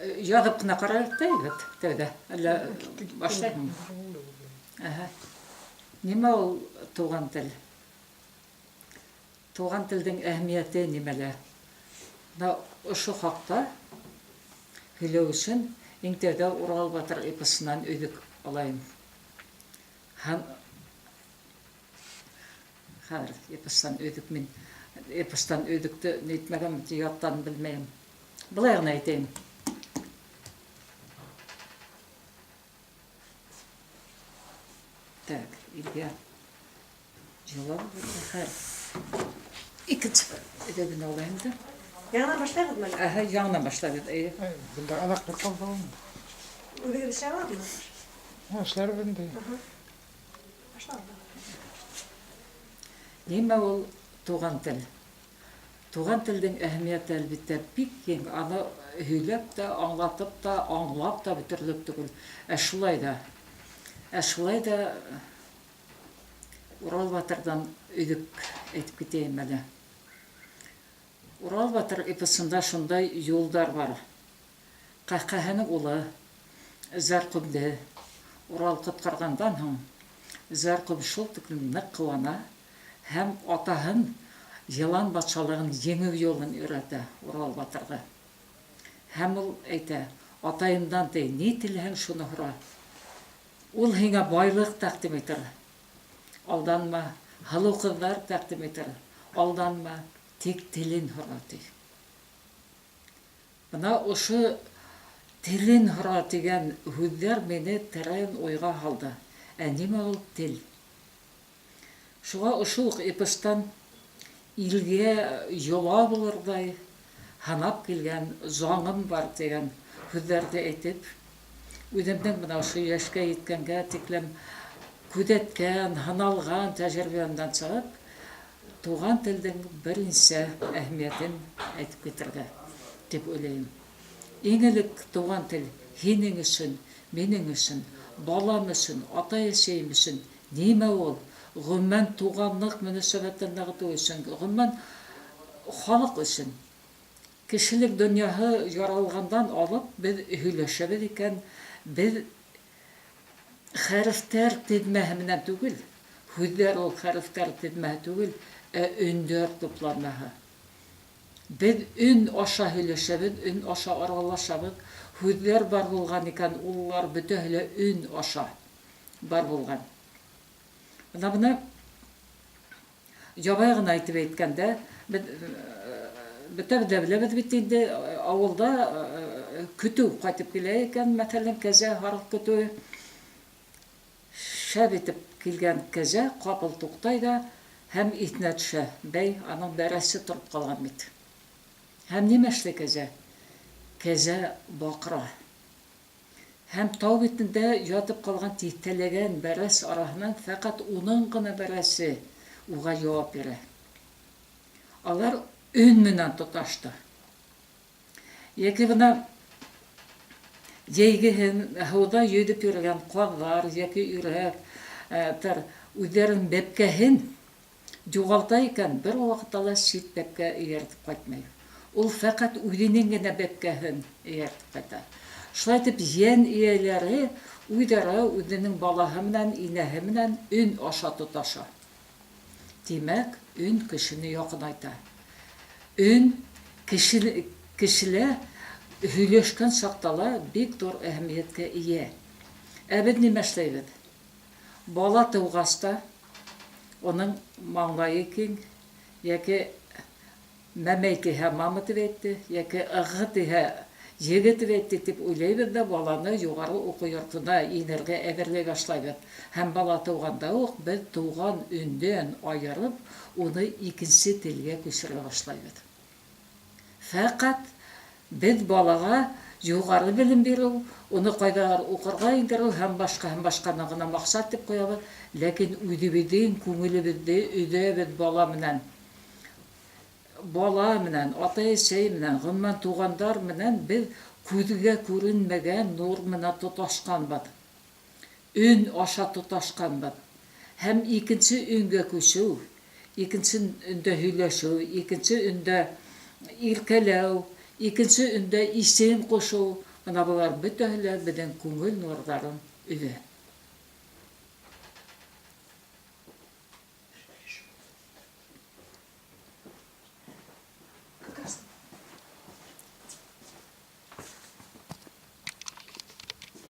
Яҙып ҡына ҡарайыҡ та егет, тәүҙә. Әллә башлайһыңмы? Әһә. Нимә ул туған тел? Туған телдең әһәмиәте нимәлә? Менә ошо хаҡта һөйләү өсөн иң тәүҙә Урал батыр эпосынан өҙөк алайым. Һәм хәҙер эпостан өҙөк мин эпостан өҙөктө нитмәгән бит, яттан белмәйем. Былай ғына әйтәйем. Так, илгә җавап хәр. Икенче бер өҙөгөн алайым да. Яңынан башлайбыҙмы әллә? Әһә, яңынан башлайбыҙ, әйе. Бында аҙаҡ бер ҡалды ул. Үҙегеҙ эшләй алаһызмы? Эшләрбеҙ инде. Башлагыз. Нимә ул туған тел? Туған телдең әһәмиәте, әлбиттә, бик киң. Аны һөйләп тә, аңлатып та, аңлап та бөтөрлөк түгел. Ә шулай да, ә шулай да Урал батырдан өҙөк әйтеп китәйем әле. Урал батыр эпосында шундай юлдар бар. Ҡәһҡәһенең улы Зәрҡүмде Урал ҡотҡарғандан һуң, Зәрҡүм шул тиклем ныҡ ҡыуана һәм атаһын йылан батшалығын еңеү юлын өйрәтә Урал батырға. Һәм ул әйтә, Атайымдан, ти, ни теләһәң, шуны һора. Ул һиңә байлыҡ тәкъдим итер. Алданма, һылыу ҡыҙҙар тәкъдим итер. Алданма, тик телен һора, ти. Бына ошо телен һора тигән һүҙҙәр мине тәрән уйға һалды. Ә нимә ул тел? Шуға ошо уҡ эпостан илгә йола булырҙай һанап килгән заңым бар тигән һүҙҙәрҙе әйтеп, үҙемдең бына ошо йәшкә еткәнгә тиклем күҙәткән, һыналған тәжрибәмдән сығып, туған телдең бернисә әһәмиәтен әйтеп китергә дип уйлайым. Иң элек туған тел һинең өсөн, минең өсөн, балам өсөн, атай-әсәйем өсөн нимә ул? Гомумән, туганлык мөнәсәбәтен ныгыту өсөн, гомумән, халык өсөн. Кешелек дөньяһы яралгандан алып без һөйләшәбез икән, без хәрефтәр тезмәһе менән түгел, һүҙҙәр ул хәрефтәр тезмәһе түгел, ә өндәр тупланмаһы. Без өн аша һөйләшәбез, өн аша аралашабыз. Һүҙҙәр бар булган икән, уллар бөтәһе лә өн аша бар булган. Бына быны ябай ғына итеп әйткәндә, без бөтәбеҙ дә беләбеҙ бит инде, авылда көтөү ҡайтып килә икән, мәҫәлән, кәзә, һарыҡ көтөүе. Шәп итеп килгән кәзә капыл туктый да һәм иҫенә төшә, бәй, аның бәрәсе торып калган бит. Һәм нимә эшли кәзә? Кәзә бакыра. Һәм тау битендә ятып калган тиҫтәләгән бәрәс араһынан фәкать уның гына бәрәсе уга җавап бирә. Алар өн менән тоташты. Яки бына җәйгеһен һуда йөҙөп йөрөгән казлар яки өйрәк тәр үзләренең бәбкәһен югалта икән, бер вакытта ла чит бәбкә ияртеп кайтмый. Ул фәкать үзенең генә бәбкәһен ияртеп кайта. Шулай итеп, җән ияләре үзара үзенең балаһы менән, инәһе менән өн аша тоташа. Димәк, өн кешене якынайта. Өн кеше кешелә һөйләшкән чакта ла бик зур әһәмияткә ия. Ә без нимә эшләйбез? Бала тугач та, аның маңлае киң яки Мәмәй тиһә, мама дип әйтте, яки ыгы тиһә, егет дип әйтте дип уйлыйбыз да баланы югары уку йортына инергә әзерли башлайбыз. Һәм бала туганда ук без туган өндән аерып, уны икенче телгә күчерә башлайбыз. Фәкать без балага югары белем бирү, уны кайдадыр укырга индерү һәм башка һәм башканы гына максат дип куябыз, ләкин үзебезнең күңелебезне өзәбез бала менән. Бала менән, атай-әсәй менән, гомумән, тугандар менән без күзгә күренмәгән нур менән тоташканбыз. Өн аша тоташканбыз. Һәм икенче өнгә күчү, икенче өндә һөйләшү, икенче өндә иркәләү, икенче өндә исем кушу, Бына былар бөтәһе лә беҙҙең күңел нурҙарын өҙә.